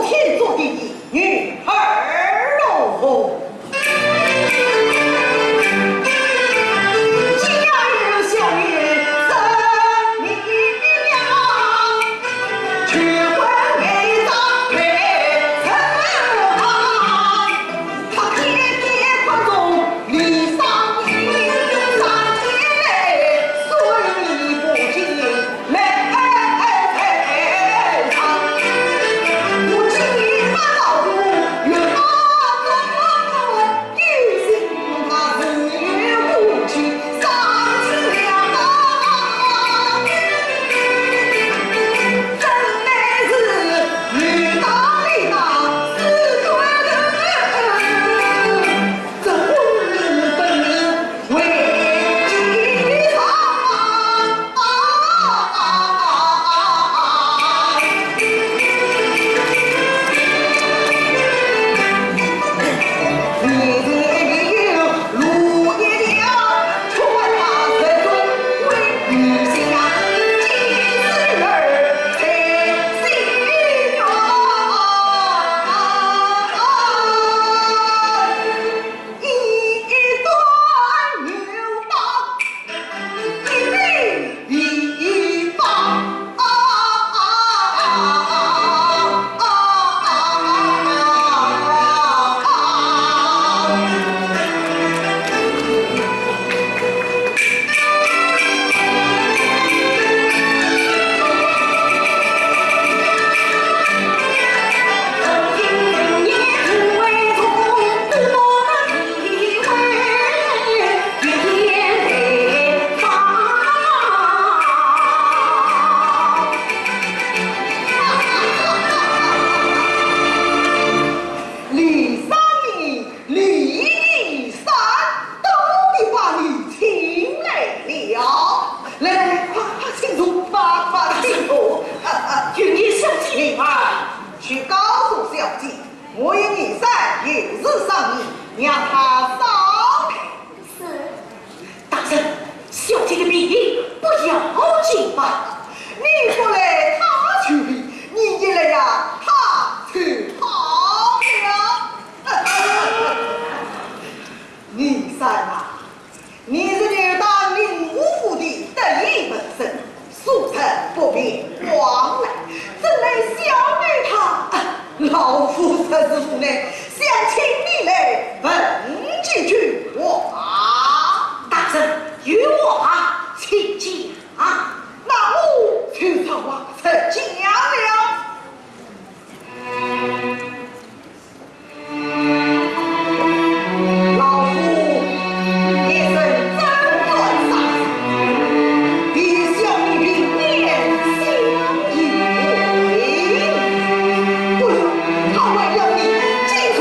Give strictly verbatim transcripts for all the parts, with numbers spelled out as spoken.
天作第一，女儿龙凤。李商隐、李义山都得把你请来了。来来来，快快请坐，快快请坐。呃呃，有请小姐。你啊，去告诉小姐，我有二三，有事商议，让她少来。是。大人，小姐的病不要紧吧？你不来她就病，你一来呀，她就好了。李三啊，你是牛大人吴府的得意门生，素质不比往来，怎奈小妹她……啊，老夫实是无奈，想请你来问几句话。大人，有话请讲。那我就实话实讲了。 老夫一生征战沙场，比小女平年相依为命。不如她为了你，今日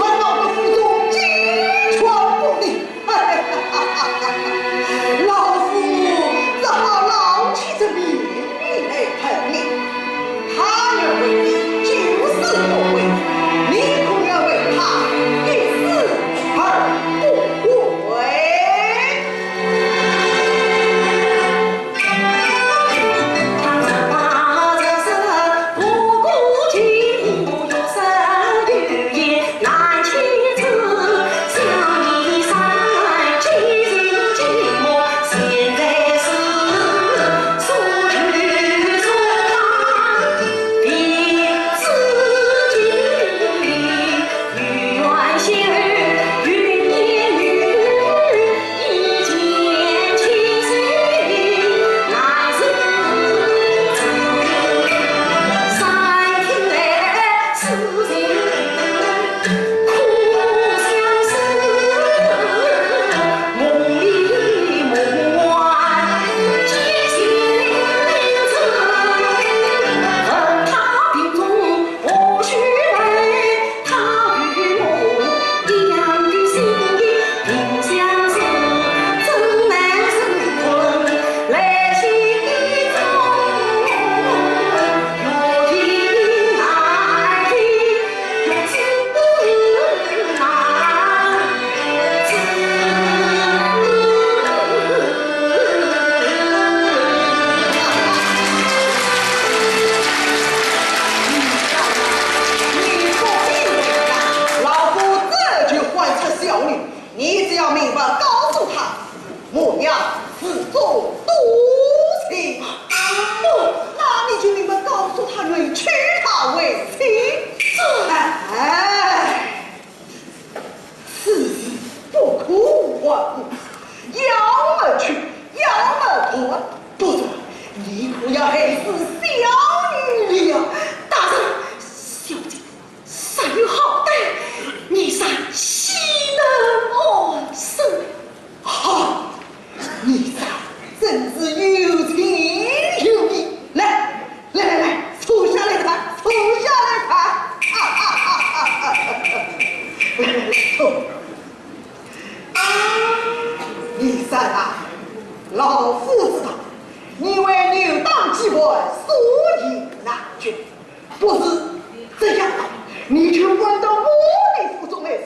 你就关到我的府中来住，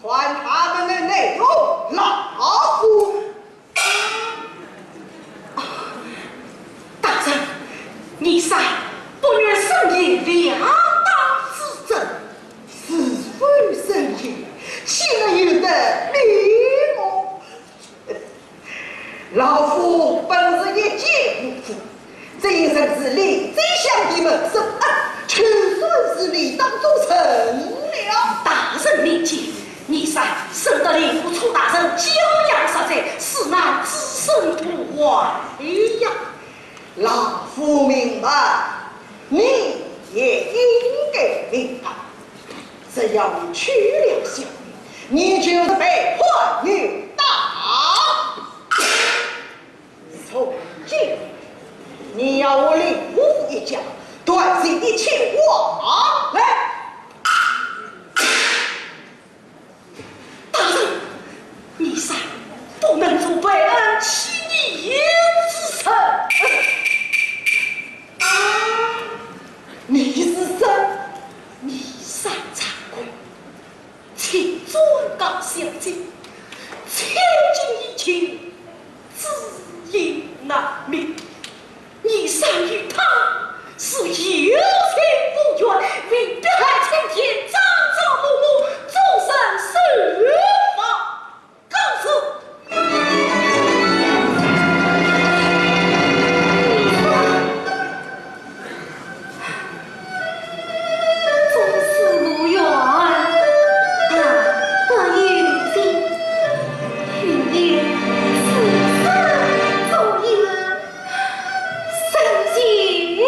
看他们的内容如何。啊，大人，你说不愿生爷两当之政，是否生爷，岂能由得你我？ 老夫本是一介武夫，只因受此李宰相的门生恩，就算是理当做成了。大人明鉴，你说深得令狐楚大人教养实在，实乃子孙图怀呀。老夫明白，你也应该明白。 只要你娶了小妹，你就是被迫女大。从今，你要我令狐一家断绝一切往来。大人，你说不能做背恩欺逆之人。啊，你是谁？你是张贵。 请转告小姐，千金已尽，知音难觅。你生与他是有情无缘，为别海青天，朝朝暮暮，终身守望。 告辞。终是无缘，啊，不由情，云游此生终日，神仙了。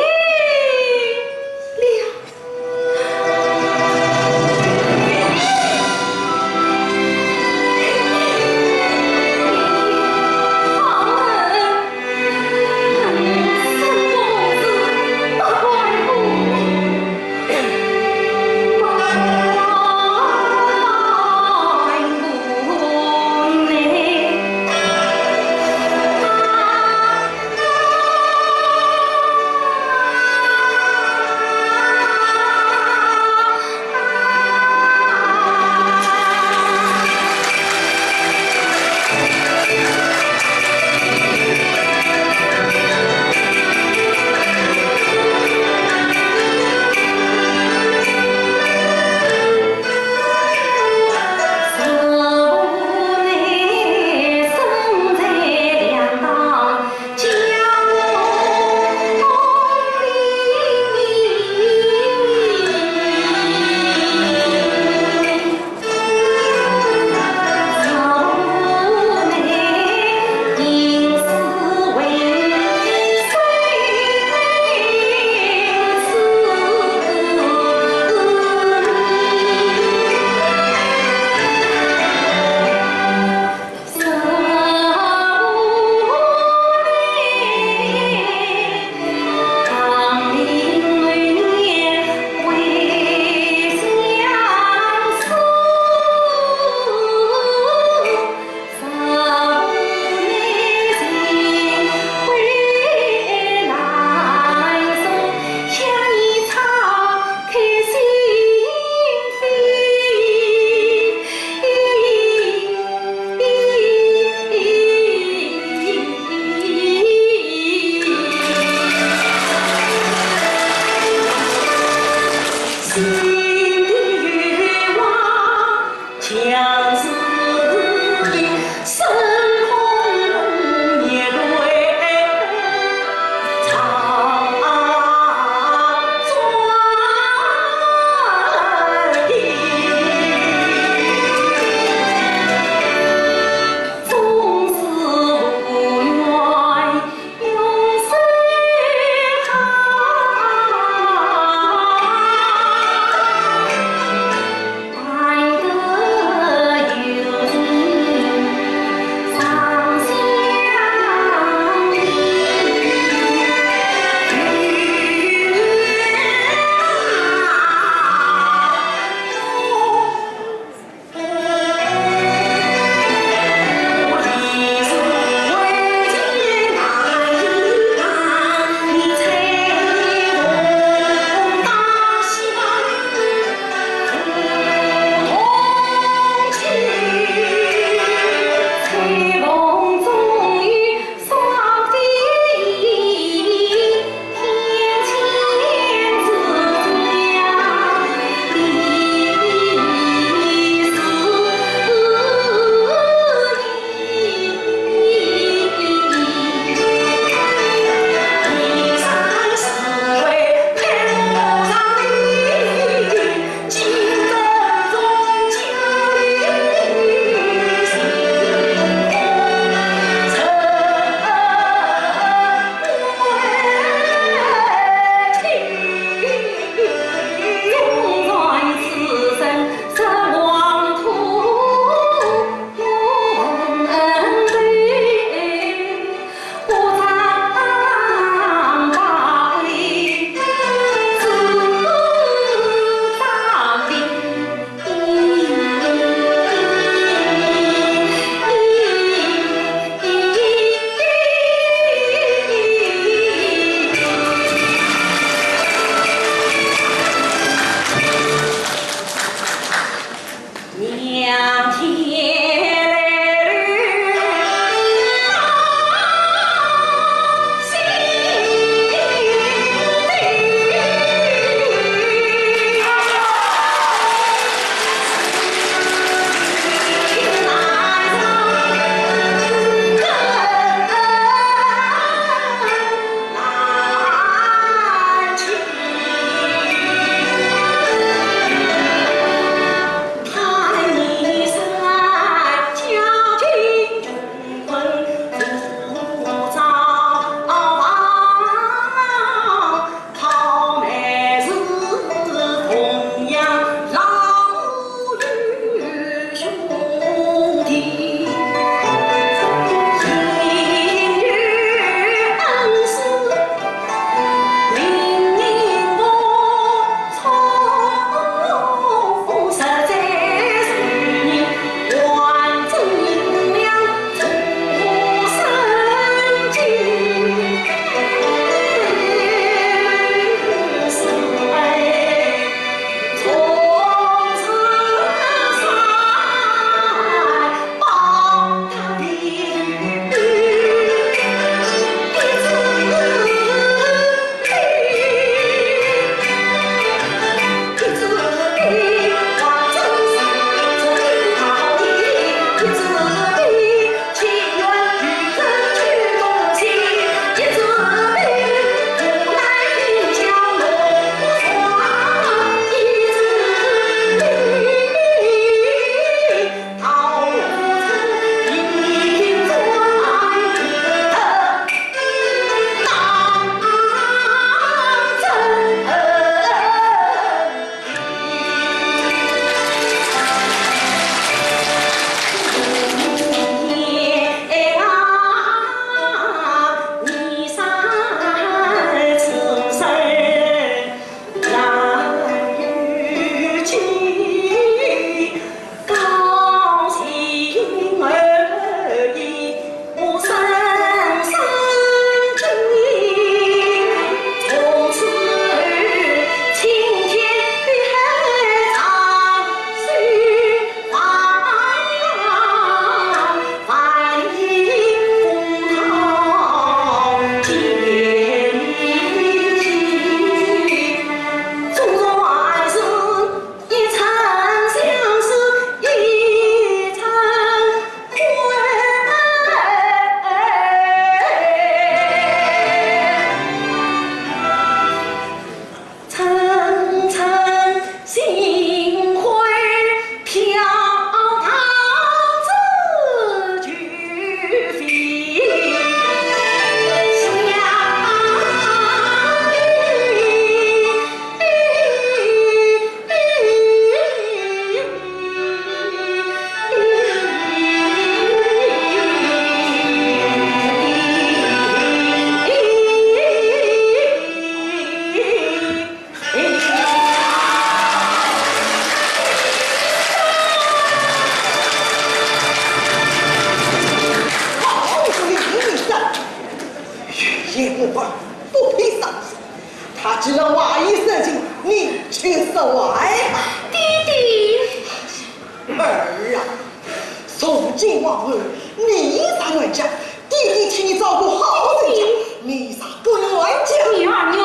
金王后，你啥冤家？爹爹替你照顾好人家，你啥不冤家？女儿冤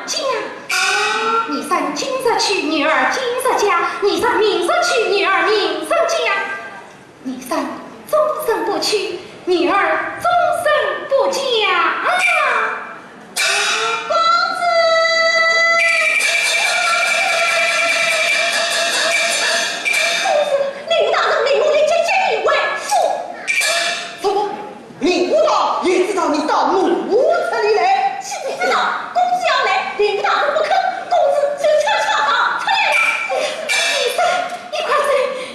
家。你说今日去，女儿今日嫁；你说明日去，女儿明日嫁。你说终身不娶，女儿终身不嫁啊！公子！公子，令狐大人命我立即接你回府。什么？令狐大人也知道你到我府里来？岂不知道？公子要来，令狐大人不肯，公子就悄悄地出来了。你说，你快走，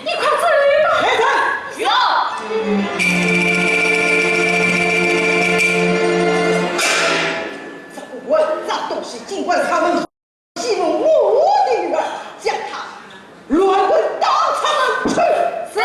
你快走吧。来人！有。 这个混账东西竟敢上门戏弄我的女儿，将他乱棍打出门去！是。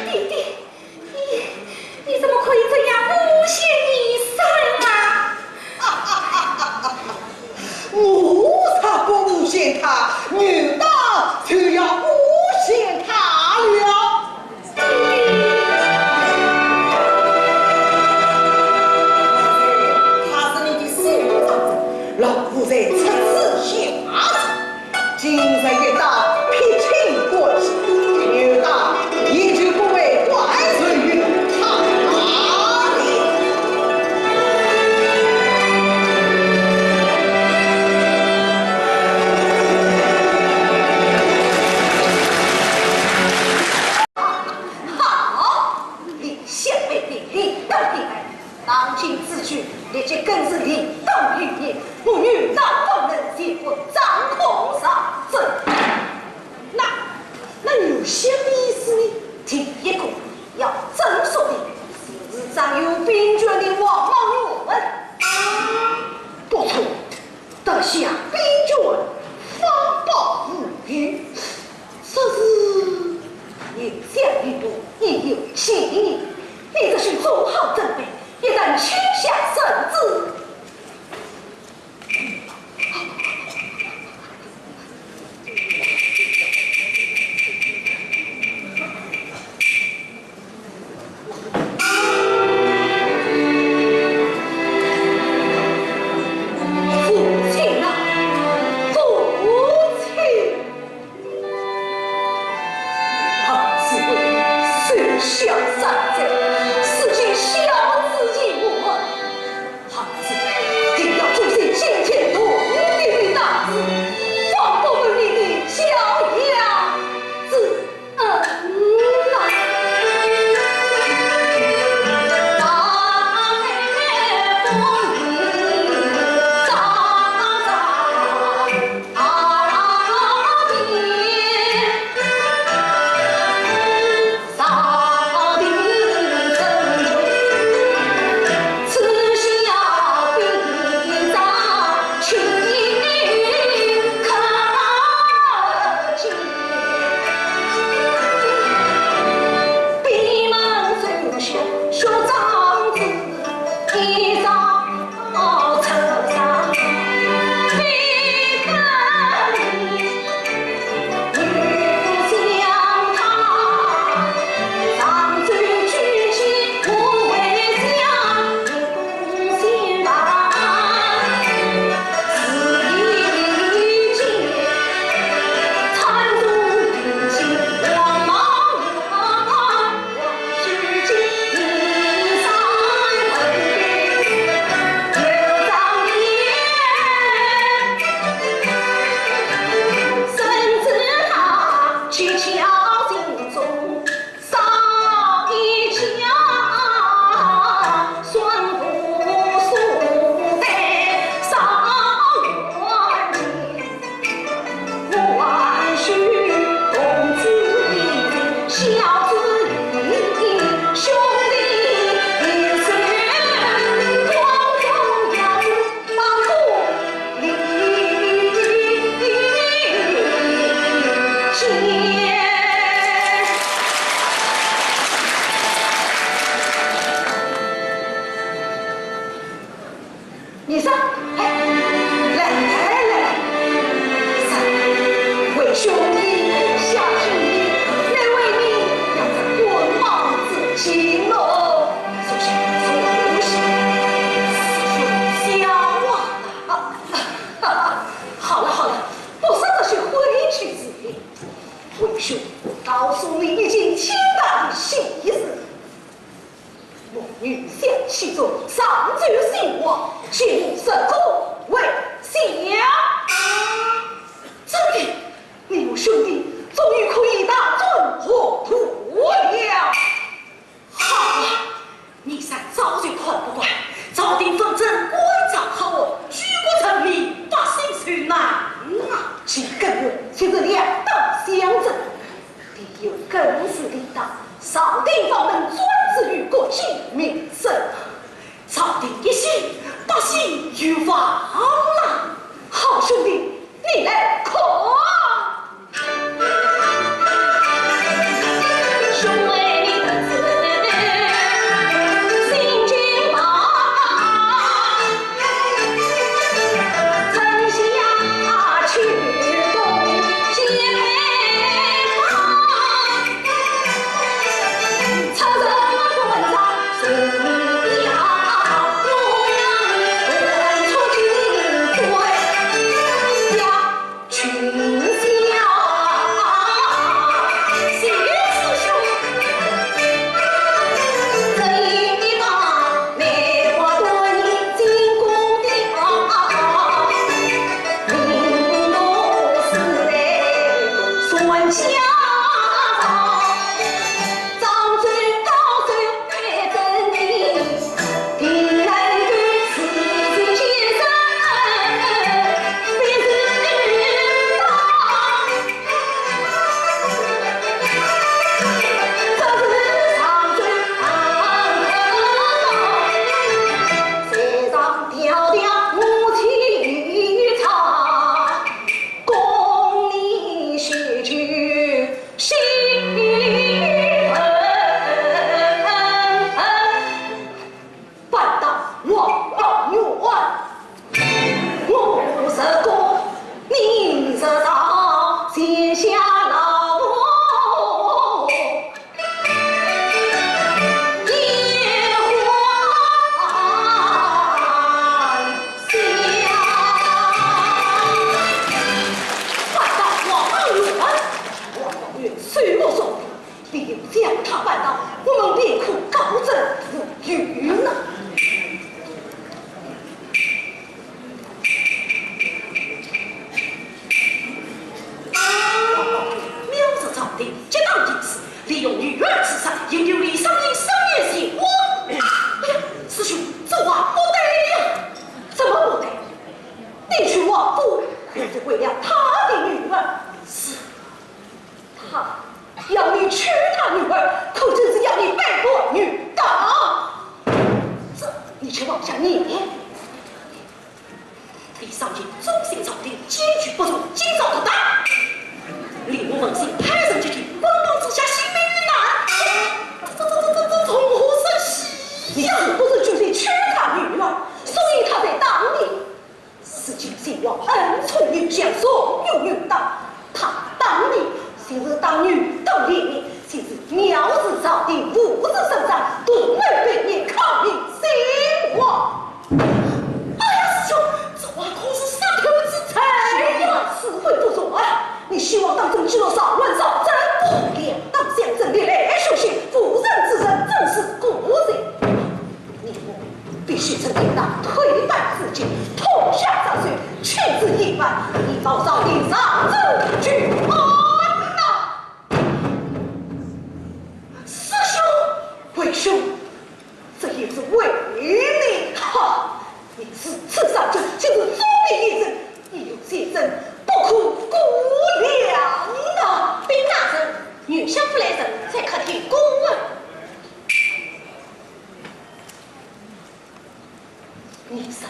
爹爹，你，你怎么可以这样诬陷医生啊？我才不诬陷他，女大就要诬陷他了。 他是你的师长，老夫在出此下策，今日一刀，撇清关系，女大也就不会怪罪于他了。好，你想必定，你等定来。 当今之计，立即更是令党余孽，我女大方能前赴掌控朝政。那，那刘相的意思呢？第一个要整肃的，就是掌有兵权的王莽。不错，得下兵权，方保无忧。只是你想一步，你有其意，你只需做好准备， 一旦卿下圣旨，父亲啊，父亲！ 儿子为你守孝三载，如今孝子已满，儿子定要忠心尽忠，同你的大事，方不负你的孝养之恩呐。其中上奏先王，请入宫为相。这里，你我兄弟终于可以大展宏图了。好啊，你咱早就看不惯朝廷纷争，官场黑恶，举国沉迷，百姓受难啊！其根源就是两党相争。 你有更是理当，朝廷方门专制于国计民生。朝廷一兴，百姓有望啊！好兄弟，你来看。你有将他扳倒，我们便可高枕无忧了。啊，藐视朝廷，结党营私，利用女儿之事，引诱李商隐商业行为。哎呀，师兄，这话不对呀！怎么不对？你娶王夫，可是为了他的女儿。是。 他要你娶他女儿，可真是要你背叛女党。这，你且往下念。李商隐忠心朝廷，坚决不从，今朝不打，李牧闻信派人接去，本王之下性命于难。这这这这这这从何说起呀？你是不是决心娶他女儿，所以他才打你？ 如今先王恩宠有加，重用于党，他打你，就是打女党联姻，就是藐视朝廷，无视圣上，动谋反逆，抗命先王。哎呀，师兄，这话可是杀头之罪呀！是非不容啊！你先王当真记录上乱上奏，两党相争，你来学习，妇人之仁，真是过人。 你我必须趁天大推扳自己，痛下杀手，去之以法，以报朝廷上之巨案呐！师兄，为兄，这也是为你好。你如此上进，就是忠义一人，你有些人不可估量呐！禀大人，女相府来人，在客厅恭候。 你说，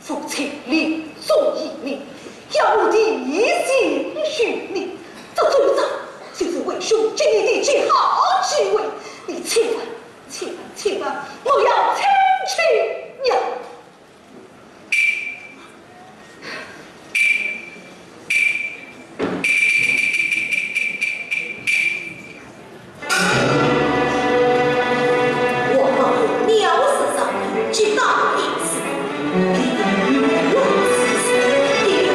父亲临终遗命，要我提前许你，这最早就是为兄给你的极好机会，你千万、千万、千万不要轻信呀！ 我们藐视朝廷，结党营私，理由如此，理由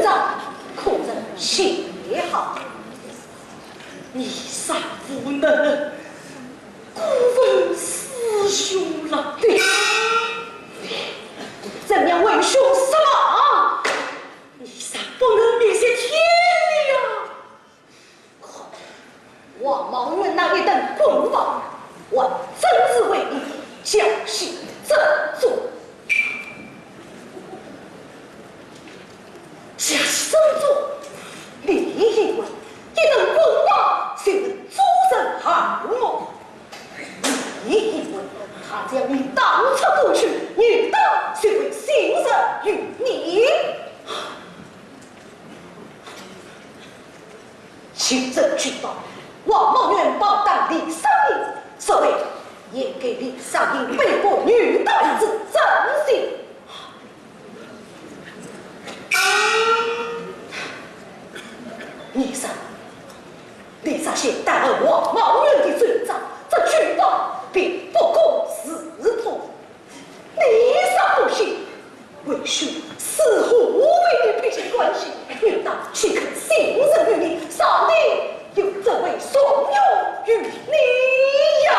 长，可曾写好？你尚无能，敢问师兄了。对，怎样为兄说啊？你尚不能面见天理呀！ 王茂元那一顿棍棒，还真是为你教示正宗。教示正宗，你以为一顿棍棒就能助人耳目？你以为他将你当作狗熊，你当就会信任于你？ 求证举报，王茂元暴打李商隐，所以也给李商隐背过女盗之罪。你说，李商隐打了王茂元的嘴巴，这举报便不攻自破。 你尚不信，为兄是何为你毕竟关心，你倒岂肯信任于你？上帝又怎会重用于你呀？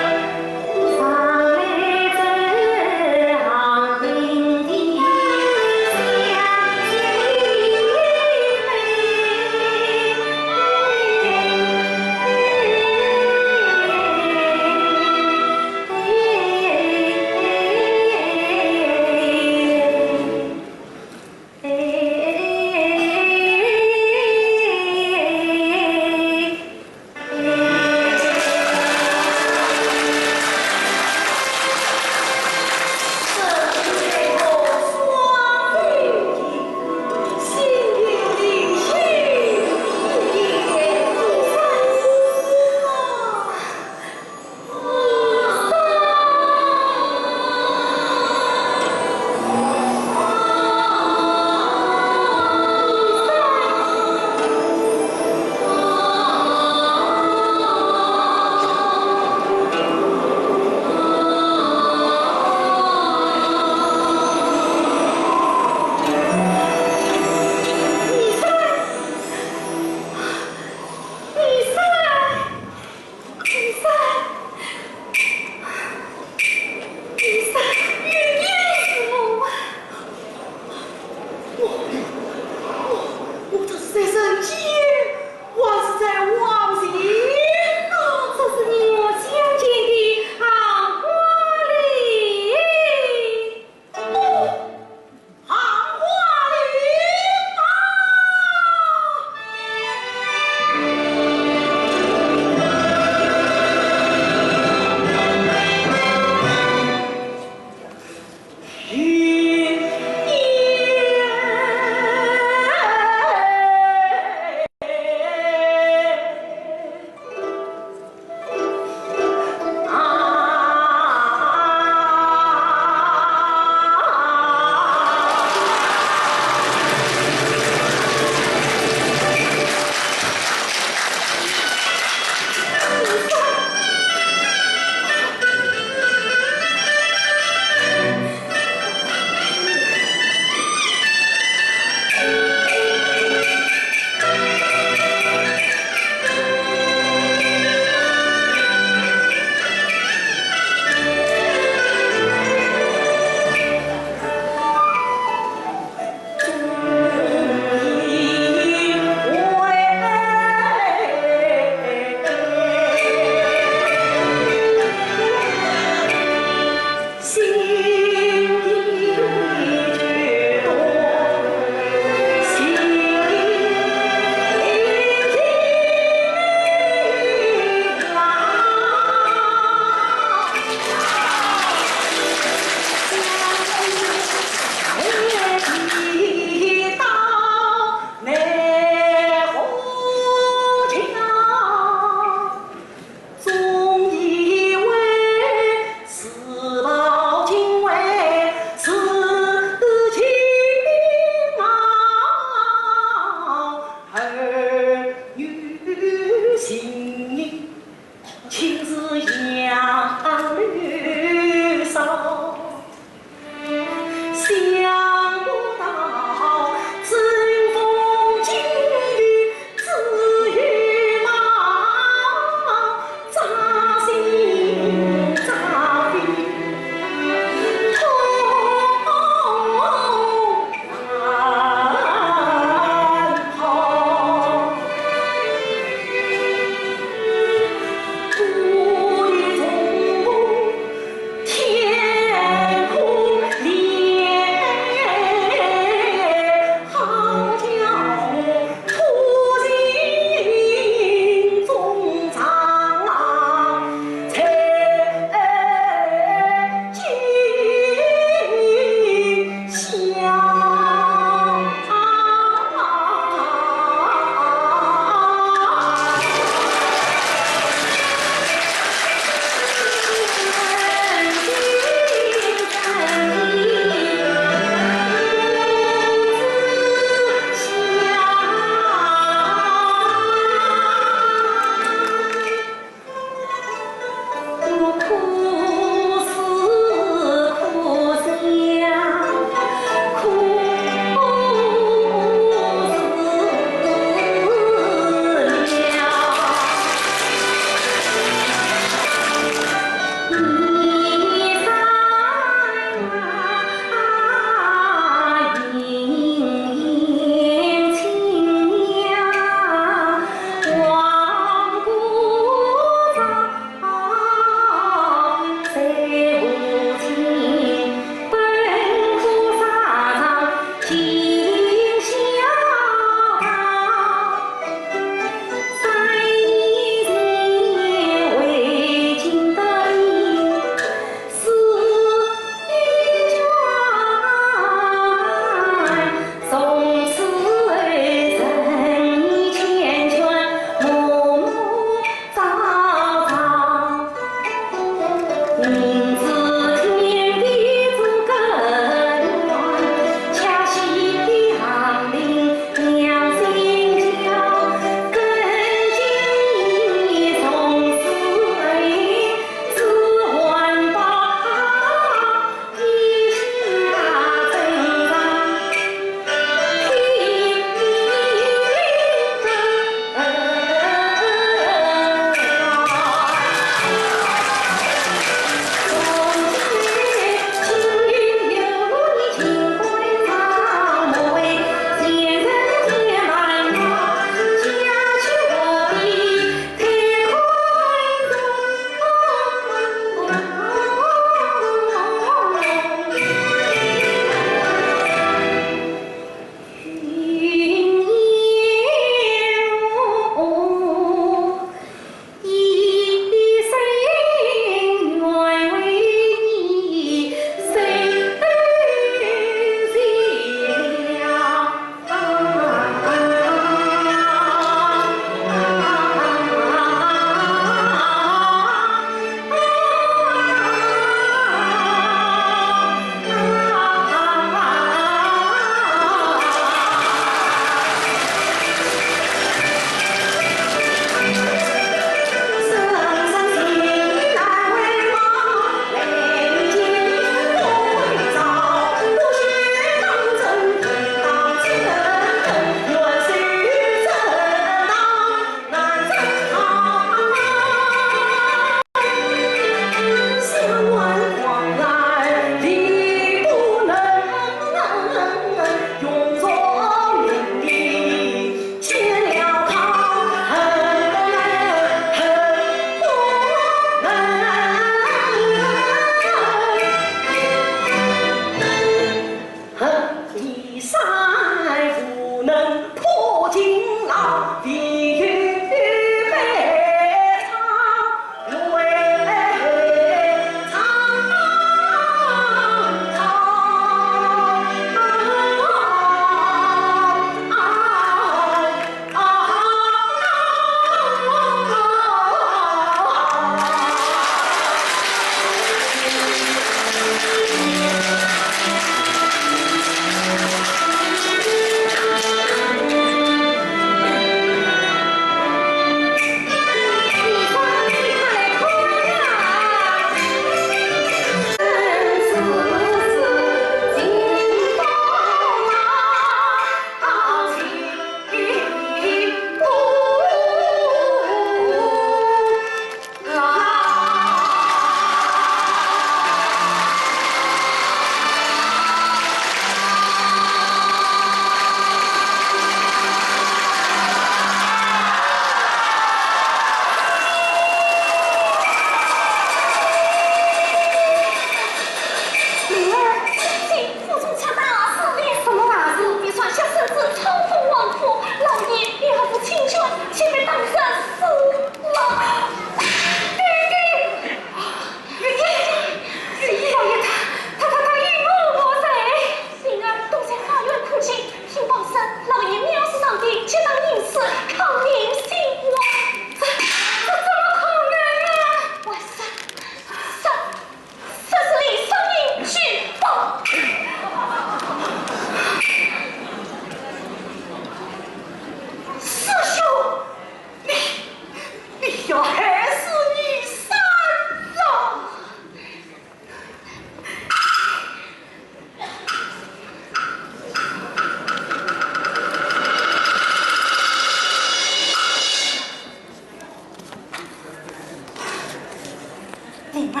灵儿，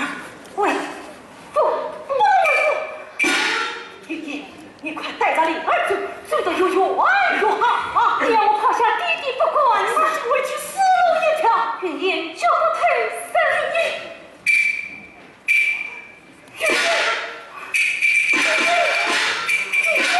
喂，不，不，不，云烟，你快带着灵儿走，走得越远越好啊！你要我抛下爹爹不管，那是委屈死路一条。云烟，绝不退身。云烟，云烟，云烟。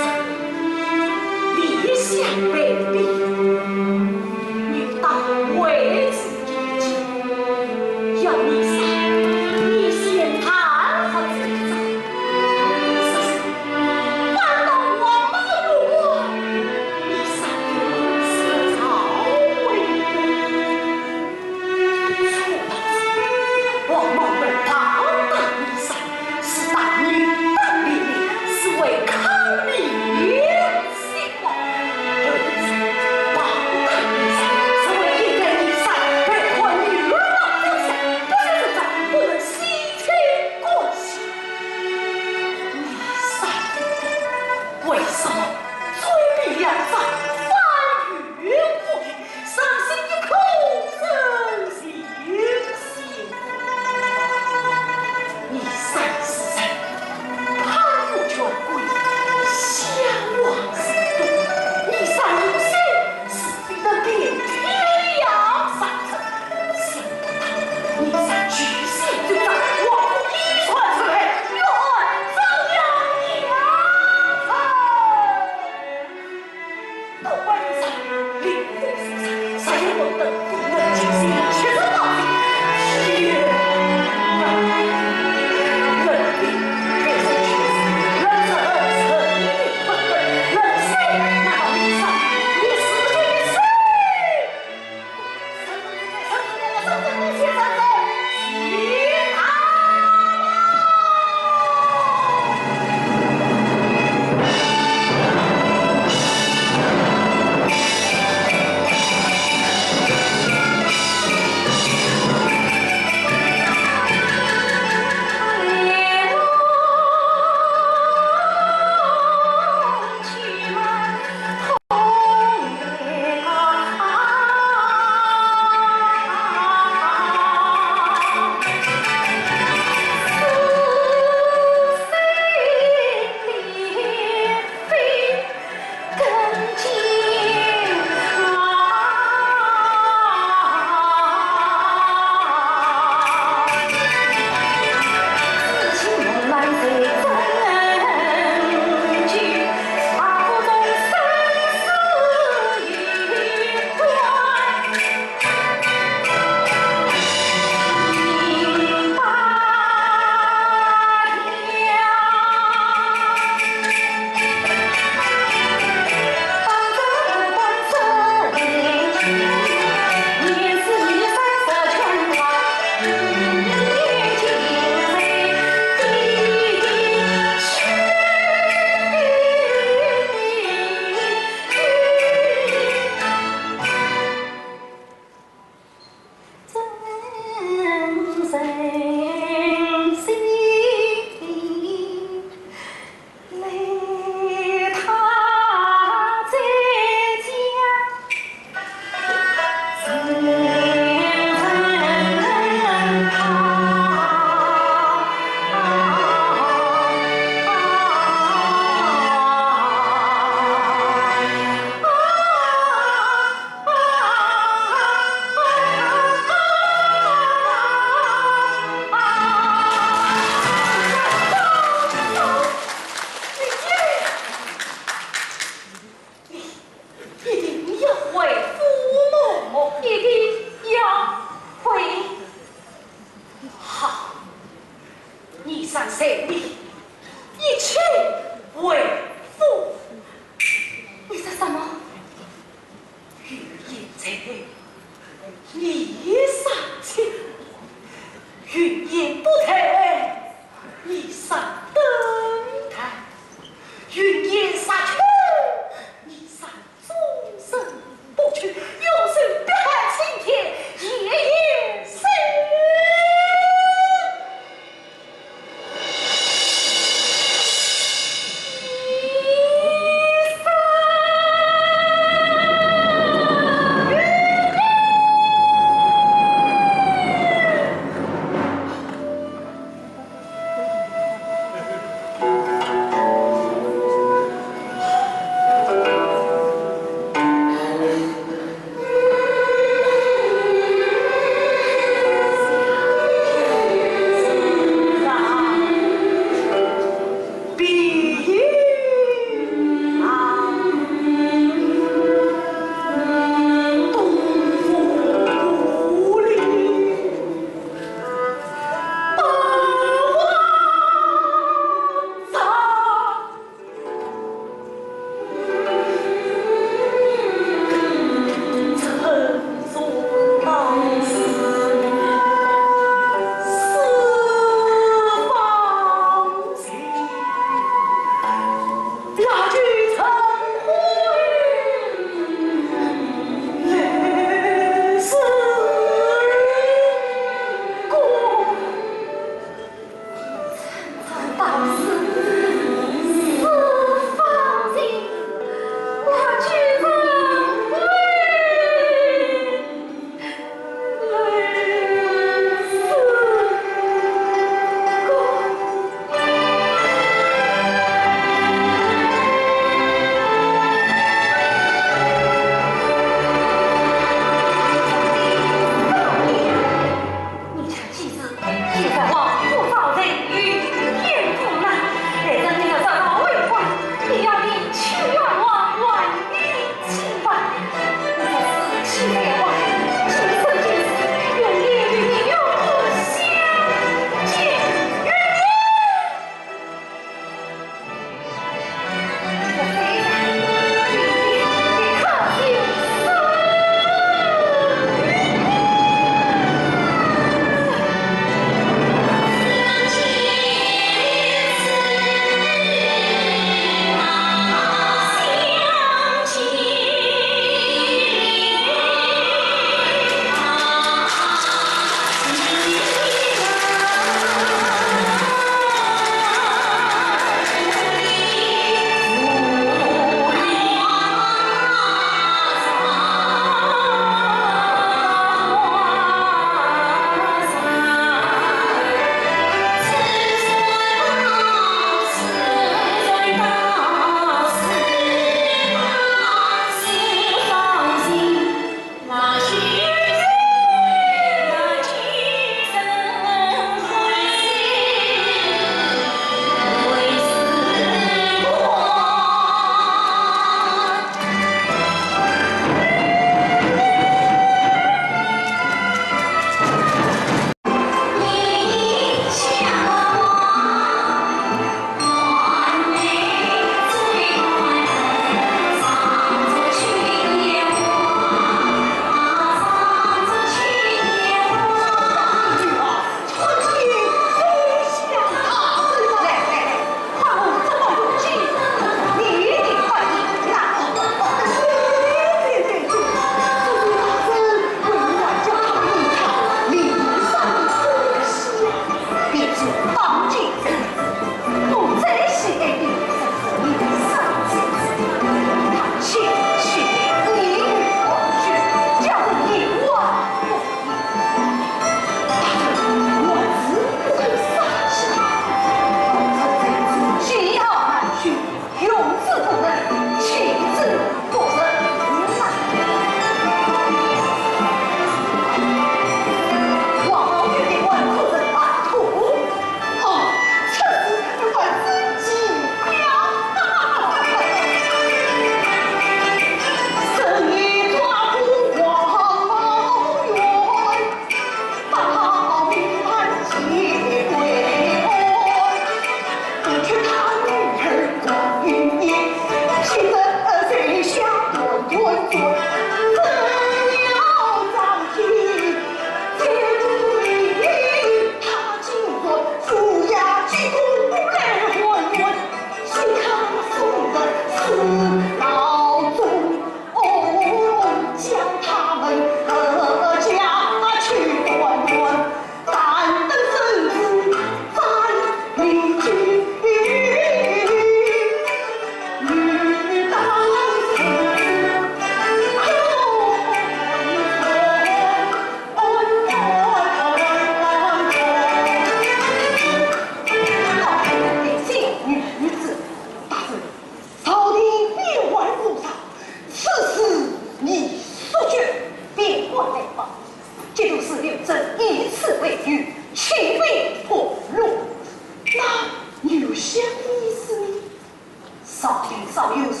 早有传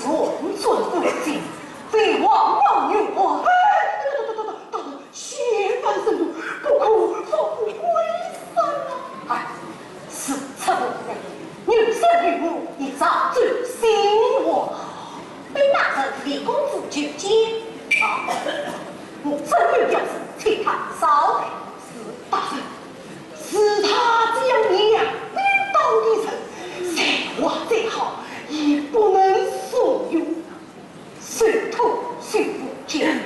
尊附近，非王老牛我。哎，等等等等等等，先慢身段，不可放虎归山啊！哎，事出无奈，牛生于我，你早就心慌。被那人李公子求见啊，我真有要事，请他少来。是，大人。 是他这样一样领导的人，才华再好，也不能受用。受托受不见，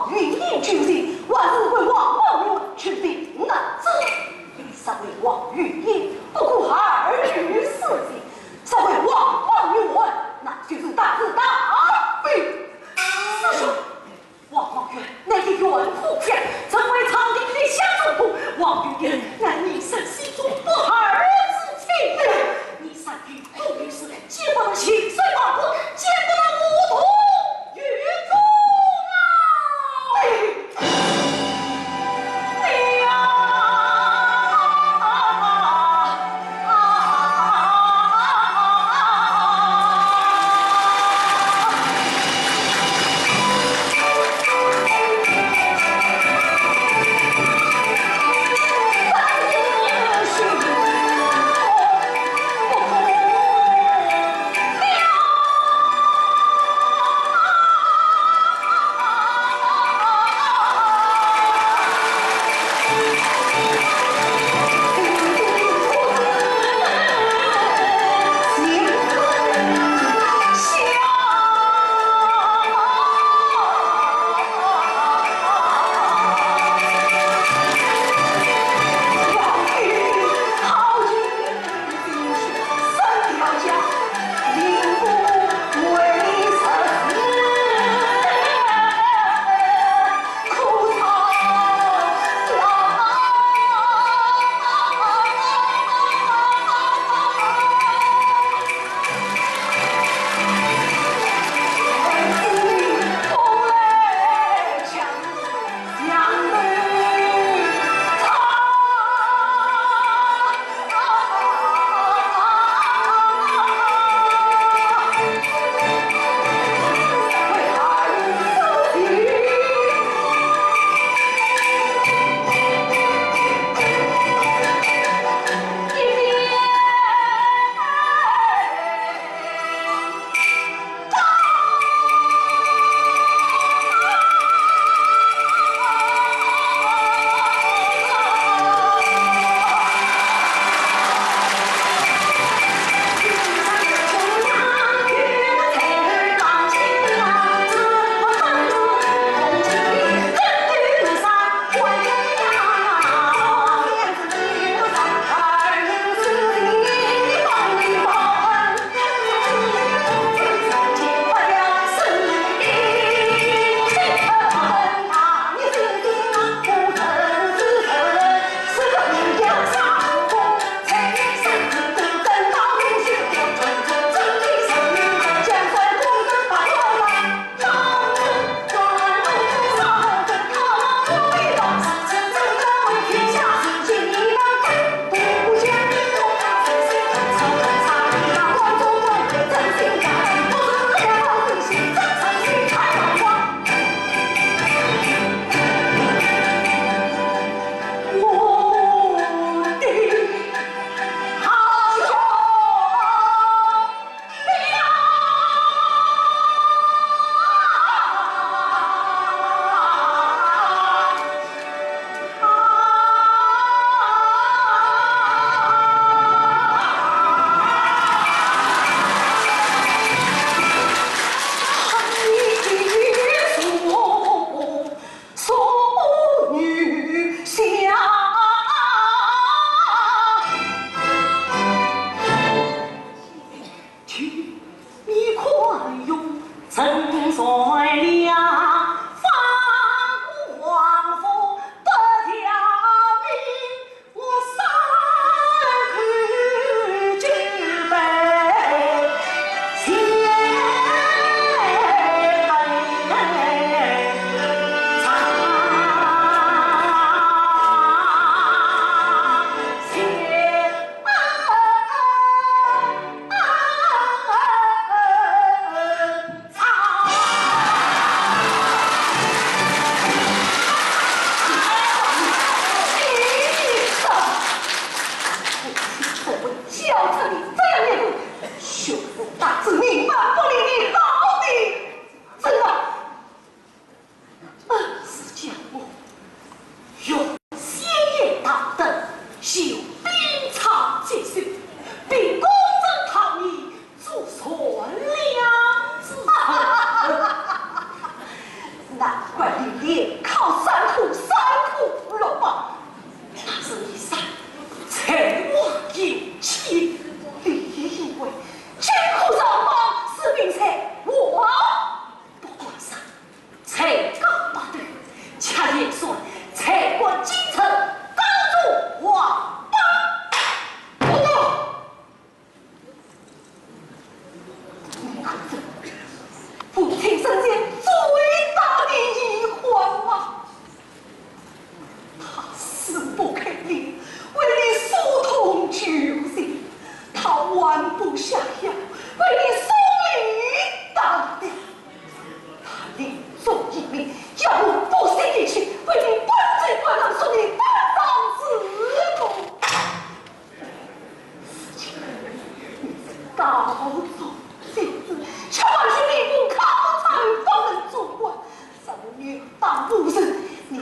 云英究竟，还是为王宝玉去寻啊？这，身为王云英，不顾儿女私情，身为王宝玉，那就是大是大非。师兄，王宝玉乃是元和将，成为朝廷的下属，王云英乃你身西中不二之亲，你身与 不与世，见不得情深意重，见不得我同与共啊！哎呀！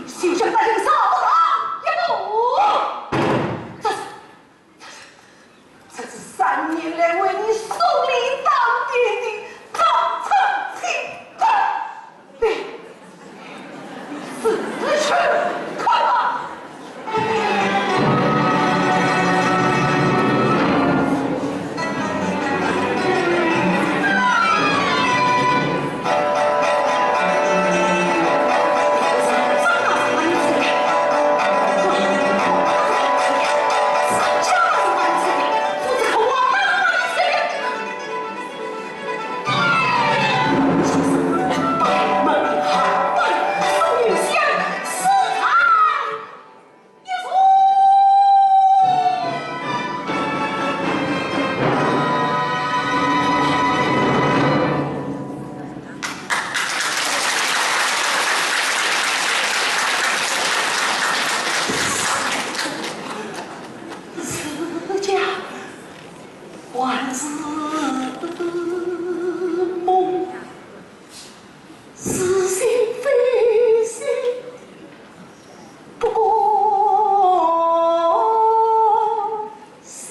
休想答应少爷一步。这是，这是三年来为你守礼当爹的张春卿。你，你自己去看吧。 自家还是梦。 似醒非醒，不过醒。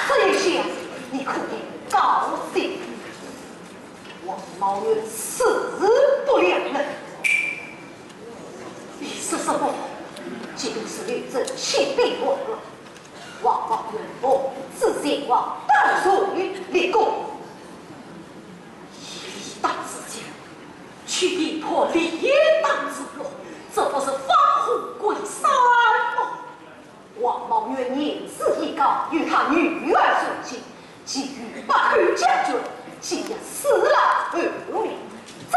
这一下，你可以高兴。王茂元势不两立。你说什么？这个是刘正气病亡了。王茂元奉旨前往打水立功。以礼当自强，取地破李当自弱，这不是放虎归山吗？ 王茂元年事已高，有他女儿成亲，其余八口将军，今夜死了后面，怎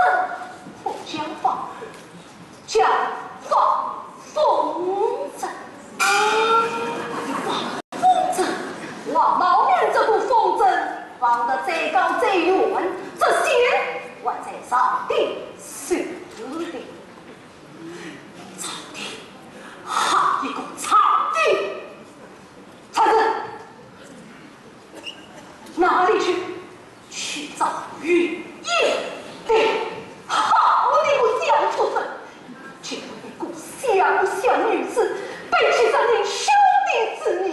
可交放？交放风筝。放风筝，王茂元这个风筝，放得再高再远，这线还在朝廷手里。 朝廷，好一个朝廷！传人，哪里去？去找于野。对，好你个小畜生，竟然一个小小女子，背起杀人兄弟之名。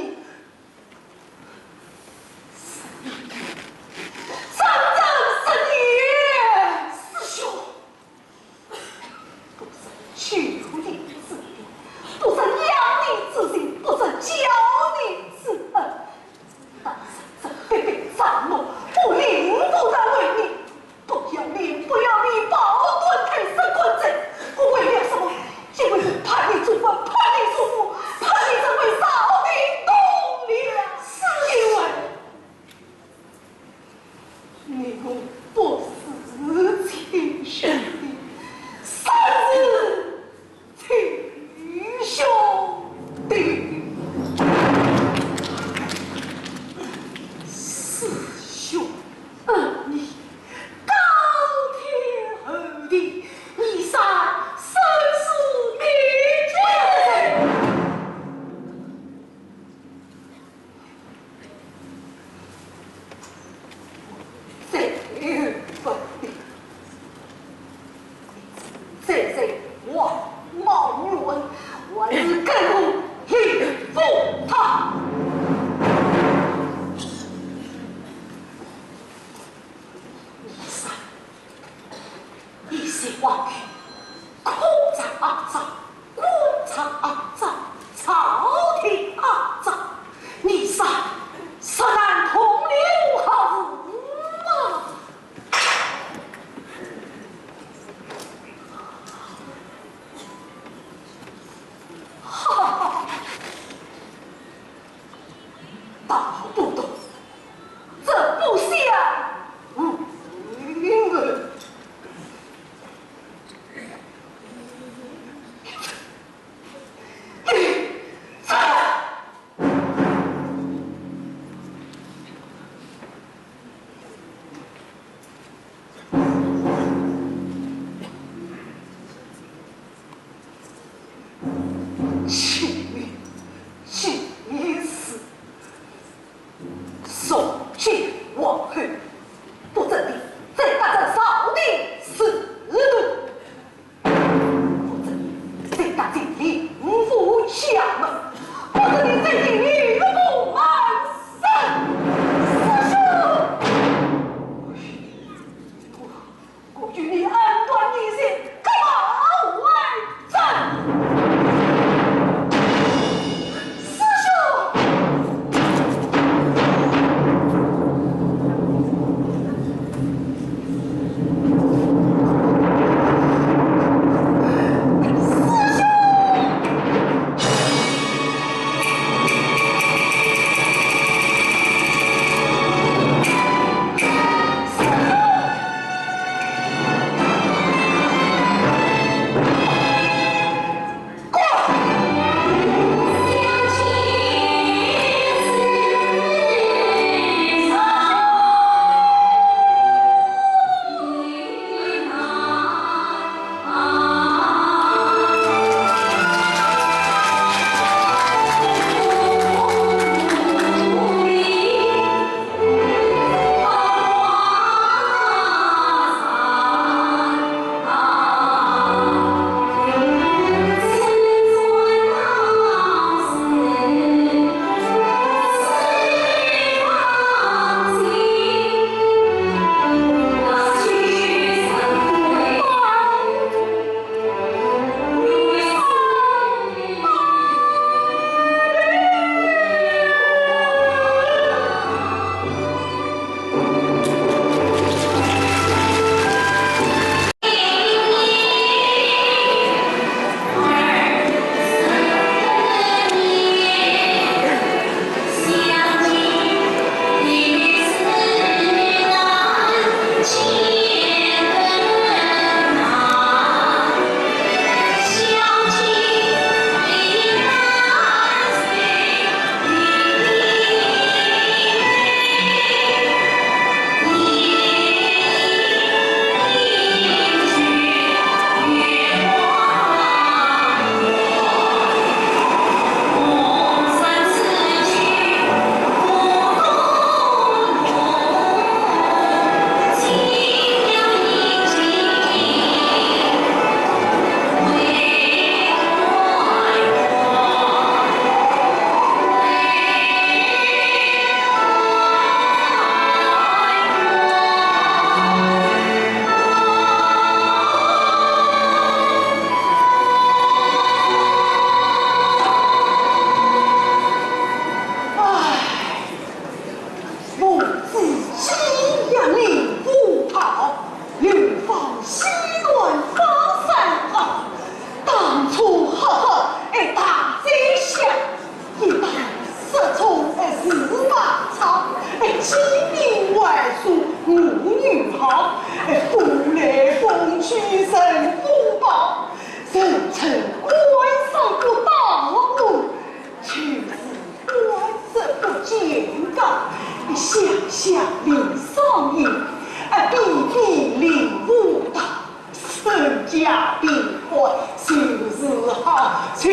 三人三年，师兄，不知救你之恩，不知养你之情，不知教你之恩。但是这必被斩落，我领不得为你。 不要脸，不要脸，包断开，杀官贼！我为了什么？因为我怕你做官，怕你做父，怕你成为朝廷栋梁。因为你我不是亲兄弟，是 亲兄弟。师兄恩义，高天厚地，你山深树密。这个问题，这是王茂元，我是跟我李丰他。你说 一些话语，空场阿扎，官场阿扎，朝廷阿扎，你说，说难同流合污啊！哈哈哈！道不同，这不相为谋。 请你，请你死。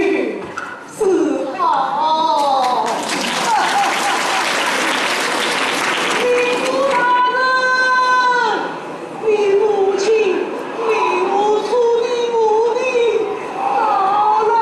是好。民部大人，你母亲为何处理我的刀郎？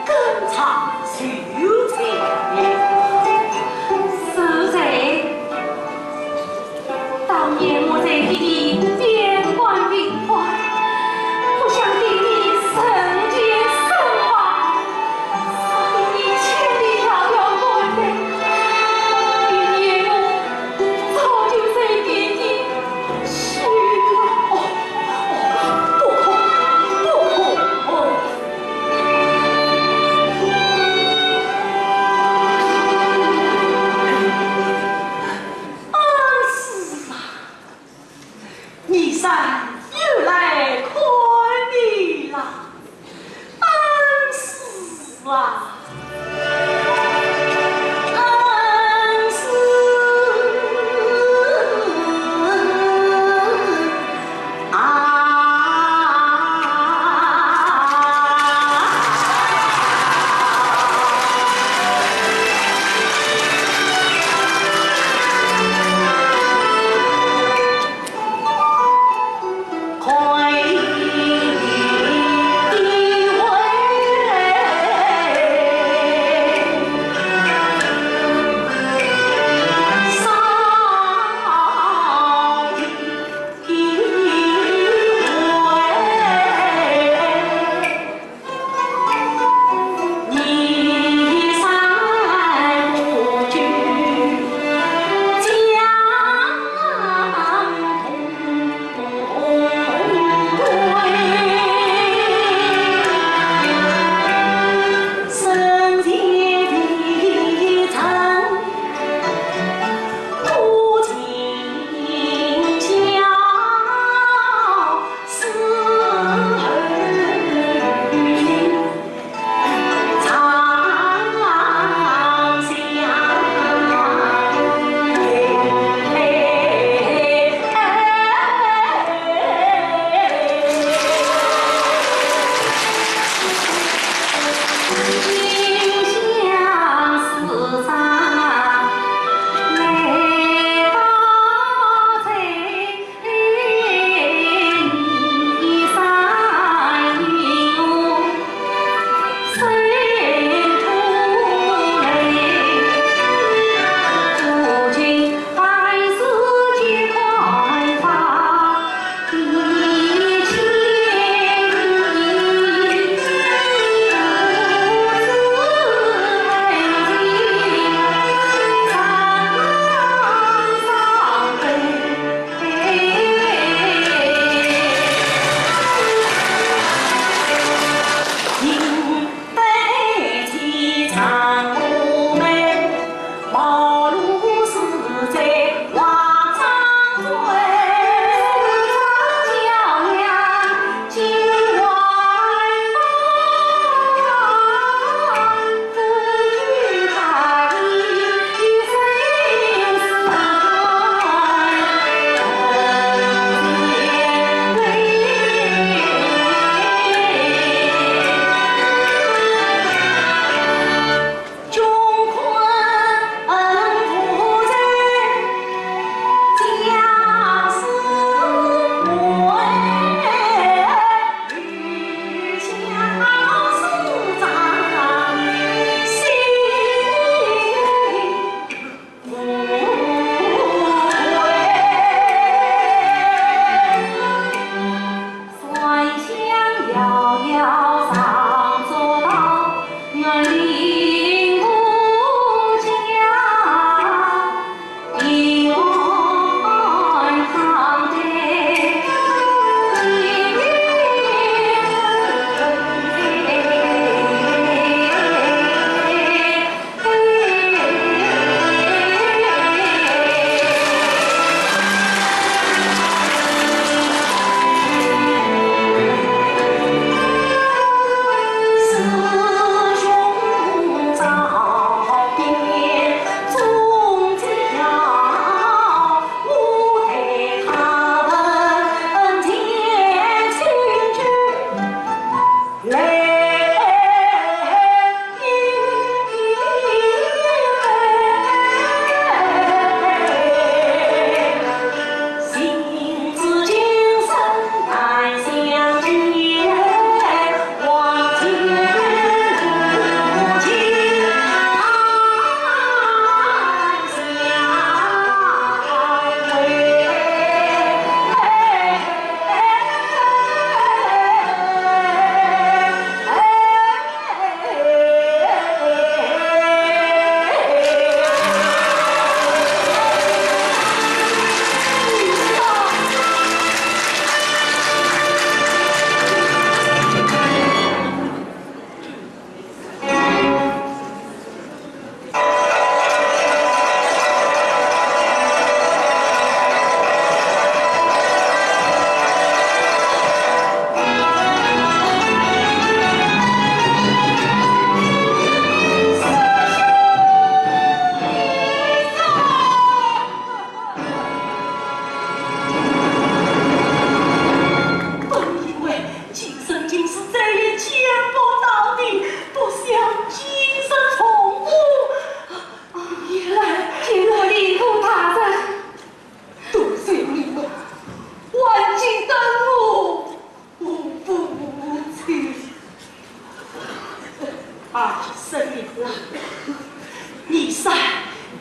登场求见。是谁？当年我在这里边关闭关，不想听你人间生活，杀得你千里迢迢赶来，今夜我早就在这里去了。哦，哦，不可，不可，哦。啊，沈云郎，你三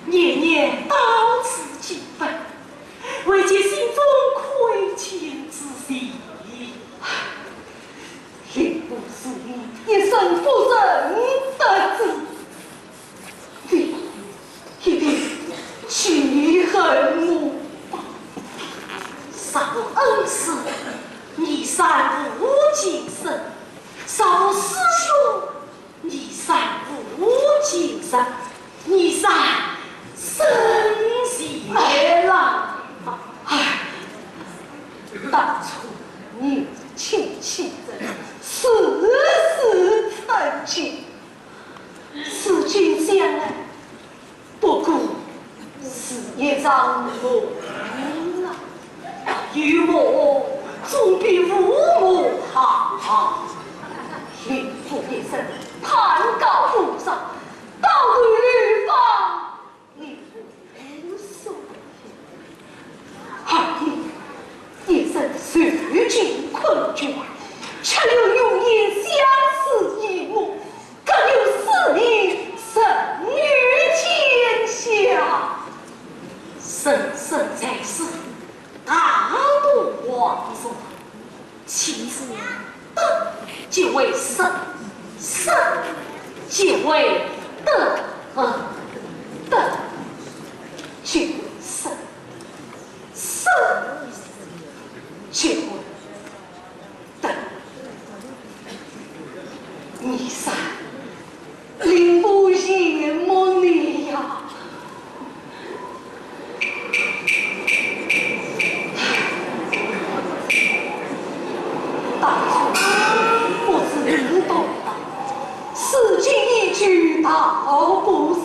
年年到此祭坟，为解心中亏欠之情。令狐如意一生不曾得志，你一定记恨我吧？若无恩师，你三无今生；若无师兄， 你三无今生，你三生前了。唉，当初你轻欺人，世事难料，如今想来， 不过是一场梦啊，有梦总比无梦好。令狐一生攀高附上，到头来方令狐无所有。而你一生受尽困窘，却又永远相思一梦， 更有诗名声誉天下。人生在世，大度为重，岂是得即为失，失即为得，得即为失，失即为 得。你三，令我羡慕你呀。当初不知道，如今已知道不相